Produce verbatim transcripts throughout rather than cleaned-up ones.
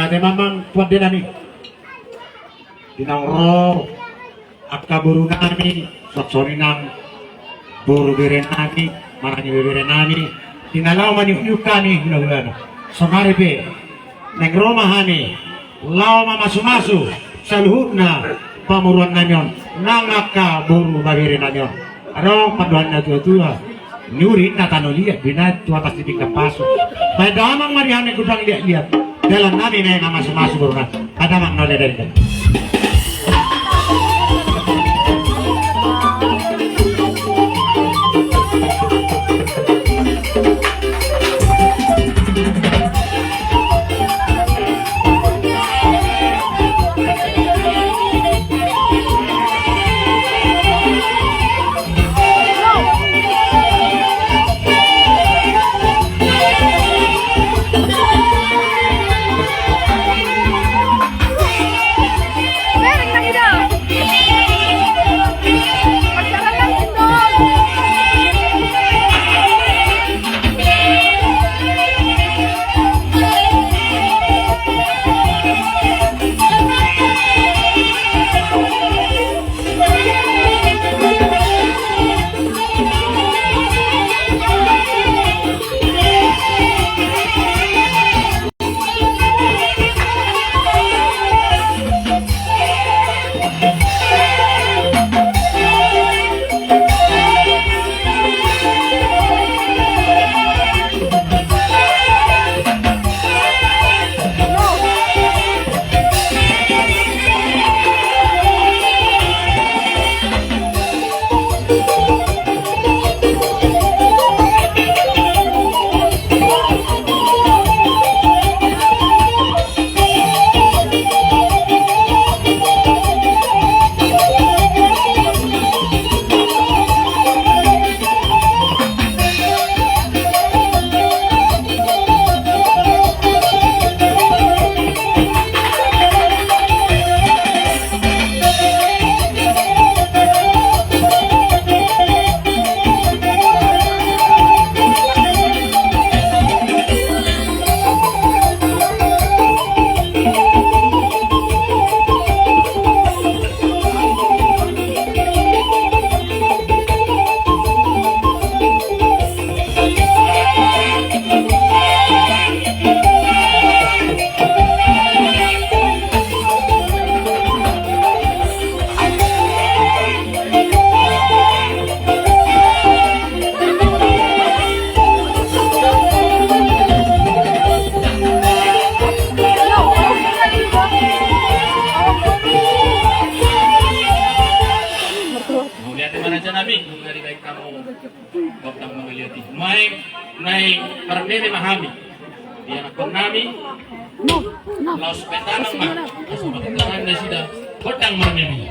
Memang tuan denami. Di naung ro angka boru nami, songon i nang boru bere nami, manang ibebere nami, di na laho maniukniuk hami hulahulana. Saonari pe naeng ro ma hami laho mamasumasu saluhutna pamoruan nami on, nang angka boru babere nami on. Adong pandohan natuatua. Nuri na tano liat, binahen tu atas dinding na pasu. Baen damang ma di hami gondang liatliat. Dalan nami naeng mamasumasu boru nami. Baen damang na liat. Mauliate ma raja nami, nunga dibaen hamu gondang mangaliati. Naeng, naeng marmeme ma hami. Di anakkon nami. Laos baen damang ma. Laos baen damang nasida. Gondang marmeme.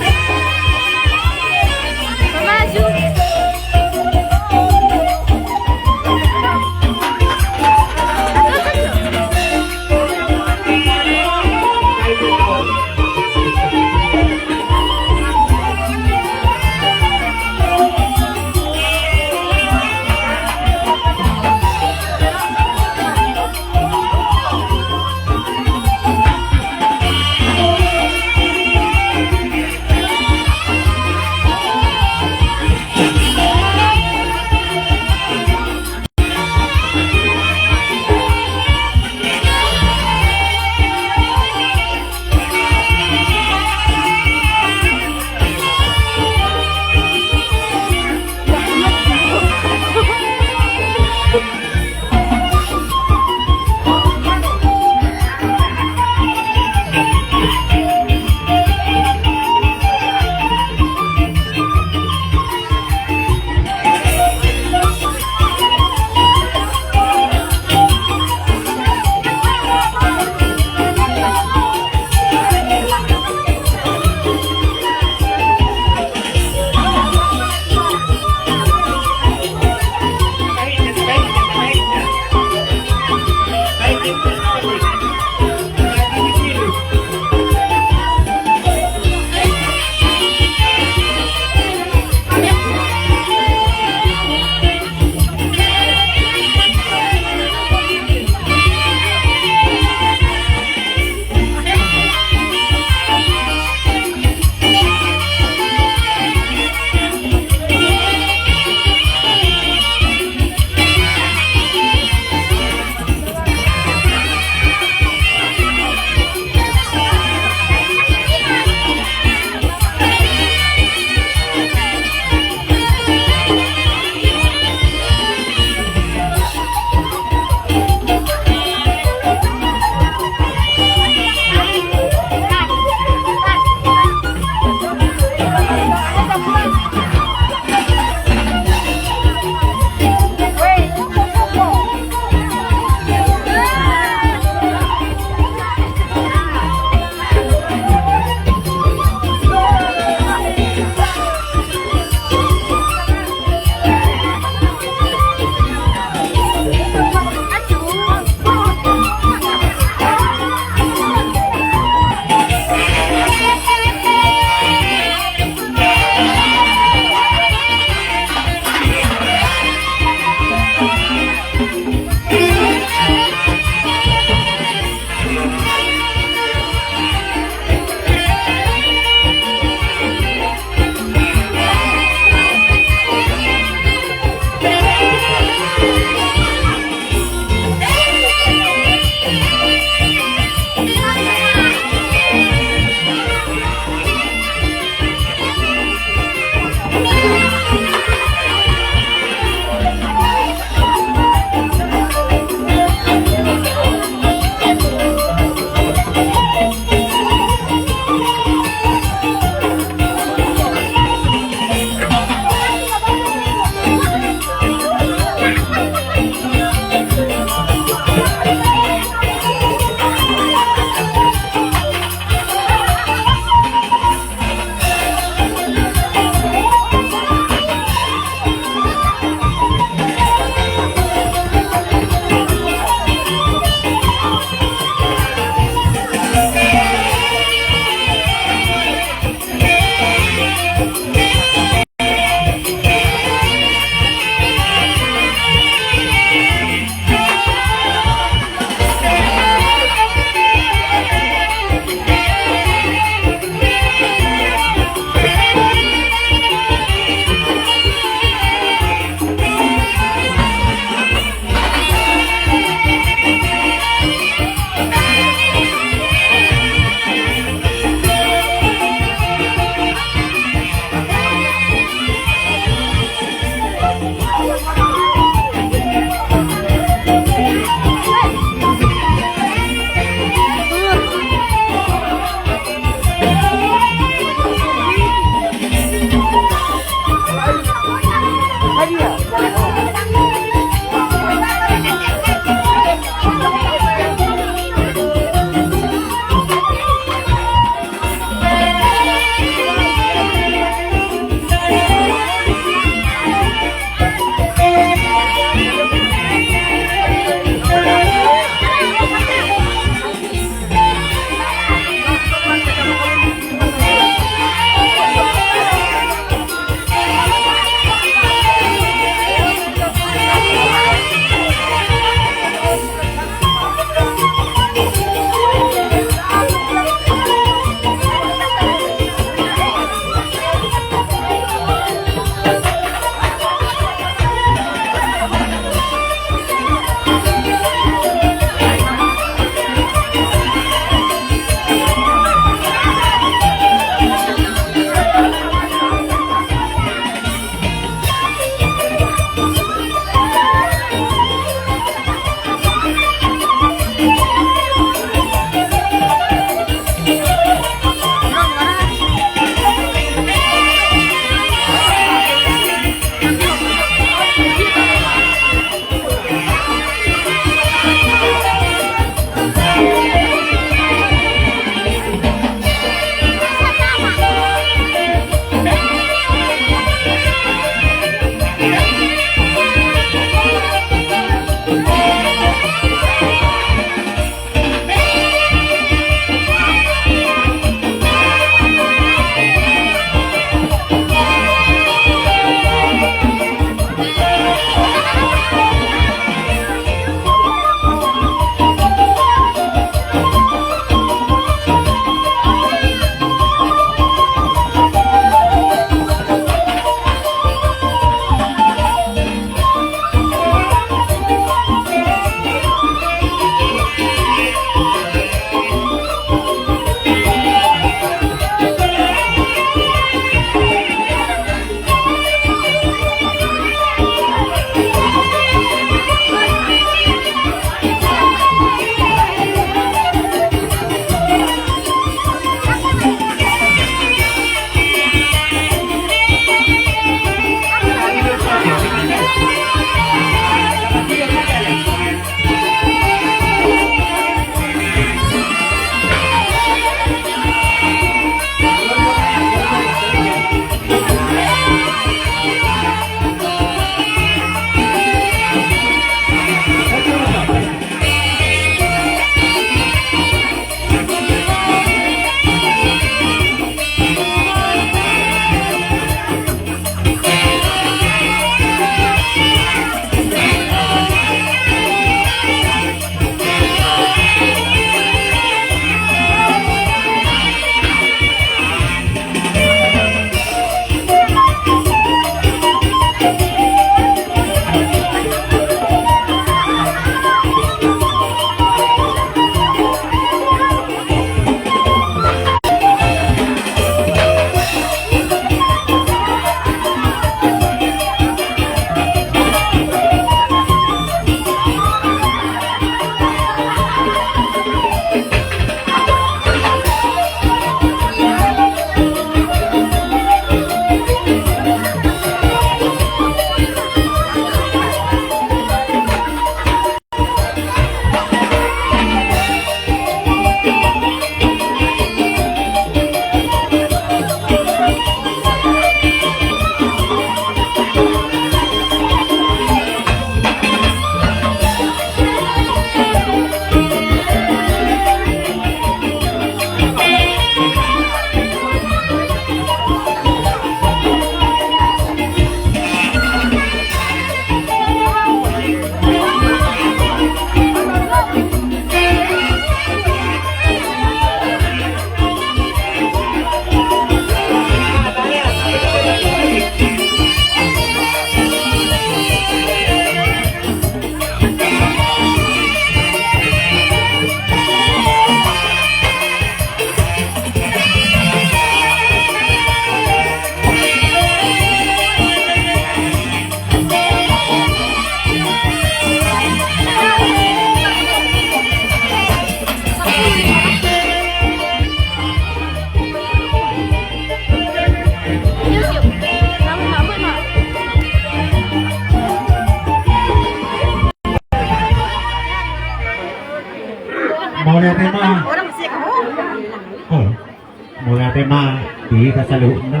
Saluhutna.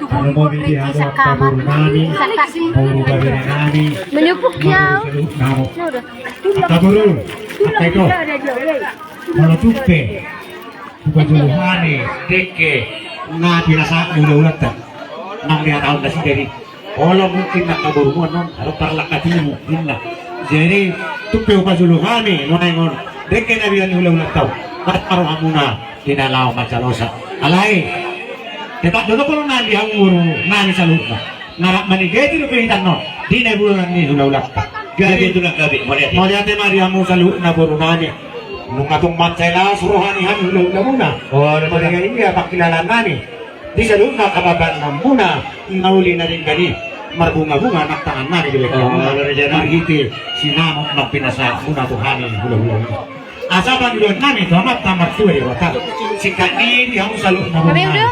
Molo mami di hamu angka boru nami, boru babere nami, molo saluhutna hamu. Angka boru, angka ito. Molo tung pe hupajolo hami dengke na pinasahat ni hula-hulanta nang di hataon nasida i. Olo mungkin angka borumuna on adong parlangkatimu inna. Jadi tung pe hupajolo hami nuaeng on dengke na pinasahat ni hula-hulanta on, marhite rohamuna di na laho manjalosa. Alai tetap do tongtong di hamu boru nami saluhutna na rap manigeti dope hita on di na bulan ni hula-hulanta. Gabe tulang gabe. Mauliate ma di hamu saluhutna boru nami. Nunga tung mansai las roha ni hami hula-hulamuna. Mauliate ma di hamu pangkilalaan nami di saluhutna hababananmuna na uli na denggan i. Marbunga-bunga nang tangan nami di bagasan muna marhite sinamot na pinasahatmuna tu hami hula-hulamuna. Asa pangidoan nami tu Amanta Martua Debata, singkat ni di hamu saluhutna boru nami.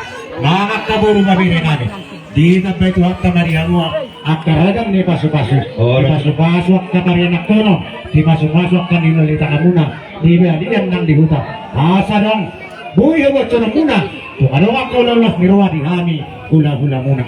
Nang angka boru babere nami, ditambai Tuhanta ma di hamu angka ragam ni pasu-pasu. Dipasu-pasu angka parianakhonon, dipasu-pasu angka niluluan ni tanganmuna, di balian nang di huta. Asa adong boi haboanhononmuna tu angka hula-hula ni roha di hami hula-hulamuna.